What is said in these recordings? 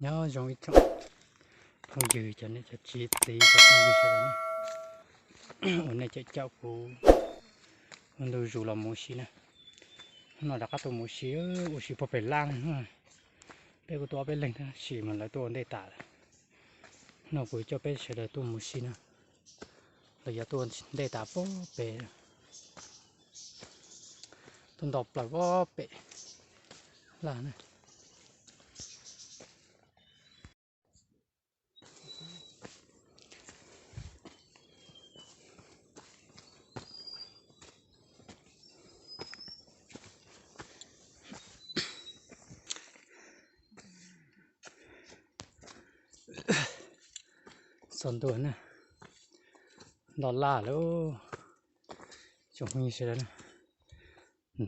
Nyob zoo ib tsoom phooj ywg, cov niam cov txiv, cov phooj ywg sawv daws na, uas nej caum caum kuv ua ntu zus los mus ua si na. Hnub no rov qab tuaj mus ua si, ua si puag pem laj na. Peb kuj tuaj ob peb leeg tab sis mas lawv tuaj ua ntej tas lawm. Hnub no kuv coj peb sawv daws tuaj mus ua si na, los yog tuaj ntej tas puag pem, tuaj nto plaws puag pem laj na. Txog ntua na, nto laj lawm. Tsoom phooj ywg sawv daws na,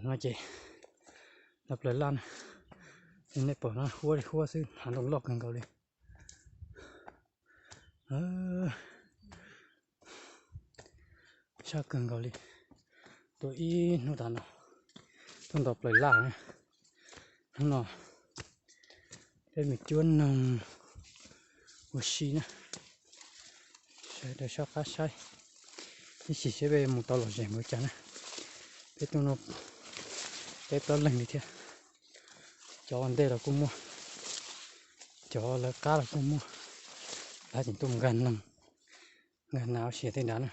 no ces nto plaws laj na, nej pom no huab li huab xwb, hav ntoo loj kawg nkaus li. Sab kawg nkaus li. Tuaj ib hnub tas no, tuaj nto plaws laj na. Hnub no peb mus cuab noog ua si na. Sawv daws soj qab saib ib chim seb peb mus tau lom zem npaum cas na. Peb tuaj no peb plaub leeg li thiab. Cov ua ntej los kuj muaj, cov lawv qab los kuj muaj. Lawv tseem tuaj mus nkag noog, nkag nas ua si tej nrad na.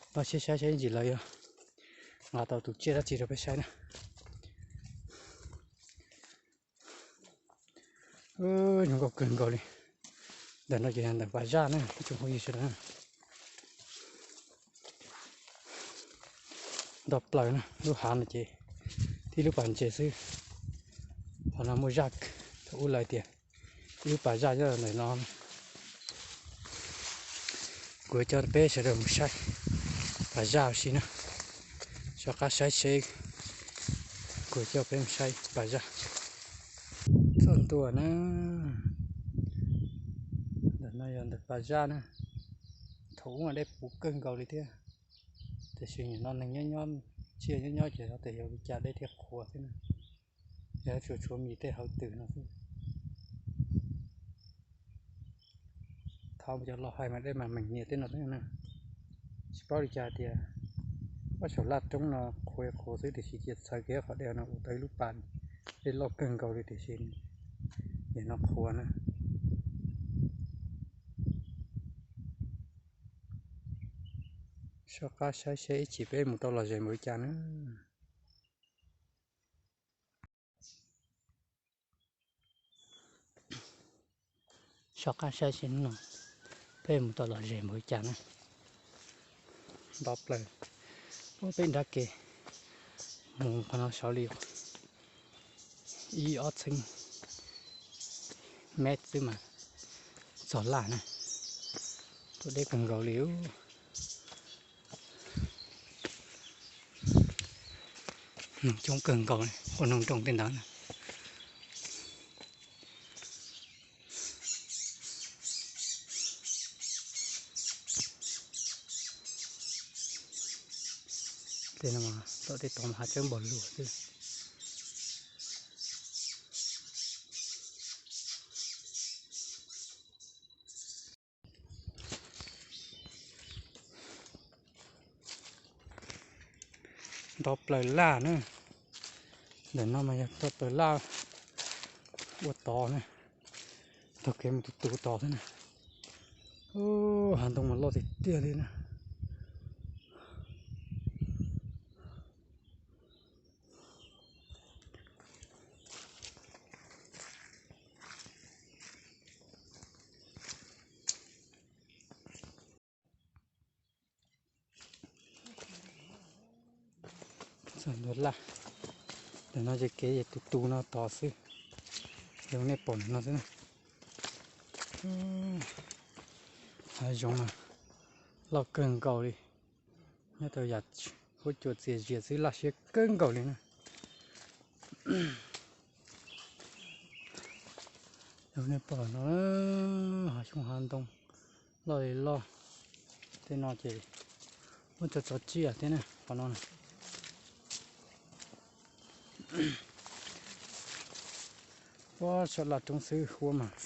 Npaj siab saib saib ib ntsis lawv yuav nqa tau tus tsiaj dab tsi rau peb saib na. Zoo nkauj kawg nkaus li. Ntawm no ces yog ntawm pas zaj na ib tsoom phooj ywg sawv daws. Nto plaws na, lub hav no ces tib lub pas ntses xwb. Qhov no muaj zaj, thaum ub lawv tias ib lub pas zaj nyob ntawm no. Kuv coj peb sawv daws mus saib pas zaj ua si na. Soj qab saib seb, kuv coj peb mus saib pas zaj. Txog ntua na, ntawm no yog ntawm pas zaj na. Thaum ub mas dej puv kawg nkaus li thiab, tiam sis nim no neeg nyob nyob, tsiaj nyob nyob ces xyov tias yog li cas dej thiaj qhuav xwb na. Yog tsuas tshuav mis tej hauv twg no xwb. Thov cov laus hais mas dej mas meem nias tej no xwb na. Tsis paub li cas tias ob saum laj roob no qhuav qhuav xwb tiam sis cia txhawv kiag qhov dej no ua tau ib lub pas dej loj kawg nkaus li tiam sis nim no qhuav na. Soj qab saib seb ib chim peb mus tau lom zem npaum li cas na. Soj qab saib seb hnub no peb mus tau lom zem npaum li cas na. Nto plaws puag pem nrab ke mus qhov no saud li ib ob txheeb mev xwb mas txog laj na. Tuaj deb kawg nkaus li. Noog coob kawg nkaus, qhov noog nroo tej ntawd na. Tej no mas tom tej tod mas hav tsawb npog lug xwb. Nto plaws laj na. Ntawm no mas yog nto plaws laj ua tod na. Taug kev mus tus tus tod xwb na. Hav ntoo mas loj tiag tiag li na. Txog ntua laj, ntawm no ces kev tus tus no tod xwb, zoo nej pom no xwb na. Hav zoov mas loj kawg nkaus li, nyob tau yam huab cua txias zias xwb laj siab kawg nkaus li na. Zoo nej pom no, hav xyoob hav ntoo loj li loj. Tej no ces muab tso tso tsiaj thiab na, qhov no na. Ua sab laj roob xwb huab mas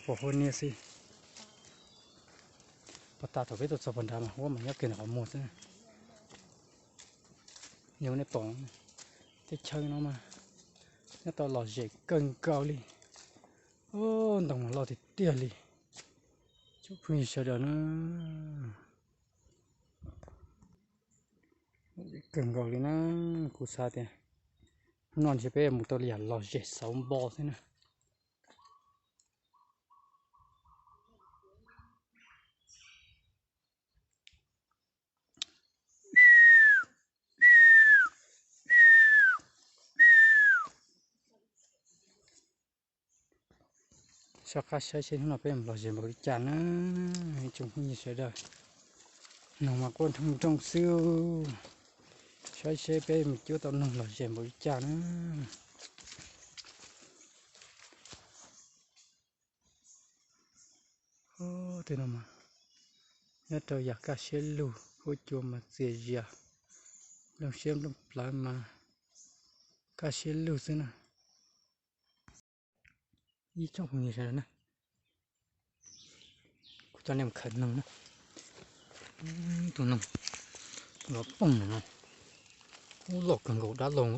pom huab niab xwb. Pom tas thaum peb tuaj txog pog nrad mas huab mas nyob kiag ntawm qhov muag xwb. Yog nej pom teb chaws no mas nyob tau lom zem kawg nkaus li. Ntoo mas loj tiag tiag li. Tsoom phooj ywg sawv daws na, kawg nkaus li na. Kuv xav tias hnub no ntshe peb mus tau li yam lom zem xauv npo xwb na. Soj qab saib seb hnub no peb mus lom zem npaum li cas na, tsoom phooj ywg sawv daws. Noog mas quaj nroo nroo xwb. Saib seb peb mus cuab tau noog lom zem npaum li cas na. Tej no mas nyob rau yam kaj siab lug, huab cua mas txias zias, nplooj siab nplooj plawv mas kaj siab lug xwb na. Ib tsoom phooj ywg sawv daws na, kuv coj nej mus khawm noog na. Tus noog los poob no, ub loj kawg nkaus dab laug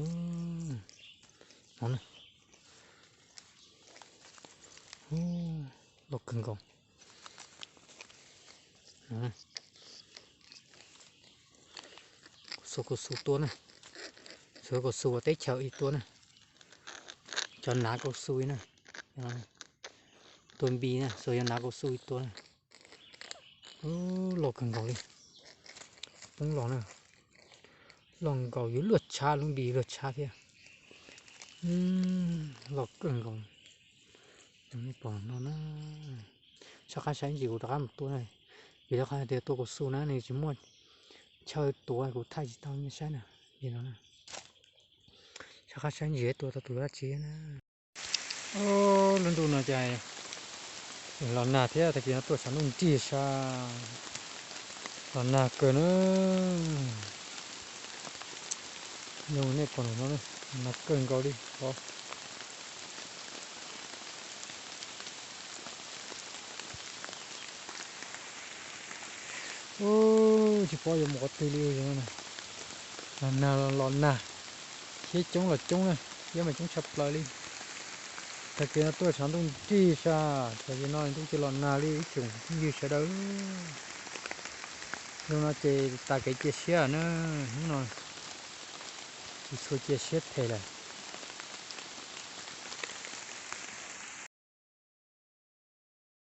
no na. Loj kawg nkaus. Xuas kaus xu tua na, xuas kaus xu ua teb chaws ib tua na, cov hnav kaus xu na, tua npis na xuas yog hnav kaus xu ib tua na. Loj kawg nkaus li, poob los na, loj nkaus yuav luag tshav lub npis luag tshav thiab. Loj kawg nkaus, nej pom no na. Soj qab saib ntsis kuv rov qab mus tua na, vim rau qhov tias tua kaus xu na nws tsis muaj chaw tuav kuv thaij tsis tau nej saib na, li no na. Soj qab saib ntsis tua tau tus dab tsi na. Lub ntuj no cas los nag thiab, tag kis no tuaj tshav ntuj nrig sas, los nag kawg na. Yog nej pom no, nag kawg nkaus li os. Tsis paub yuav mus qhov twg li. Los nag los nag, thiab coob los coob na, thiab mas coob tshaj plaws li. Tag kis no tuaj tshav ntuj nrig sas, tag kis no ntuj cia los nag li ib tsoom phooj ywg sawv daws. Zoo no ces tas kev cia siab na, hnub no tsis tshua cia siab them lawm.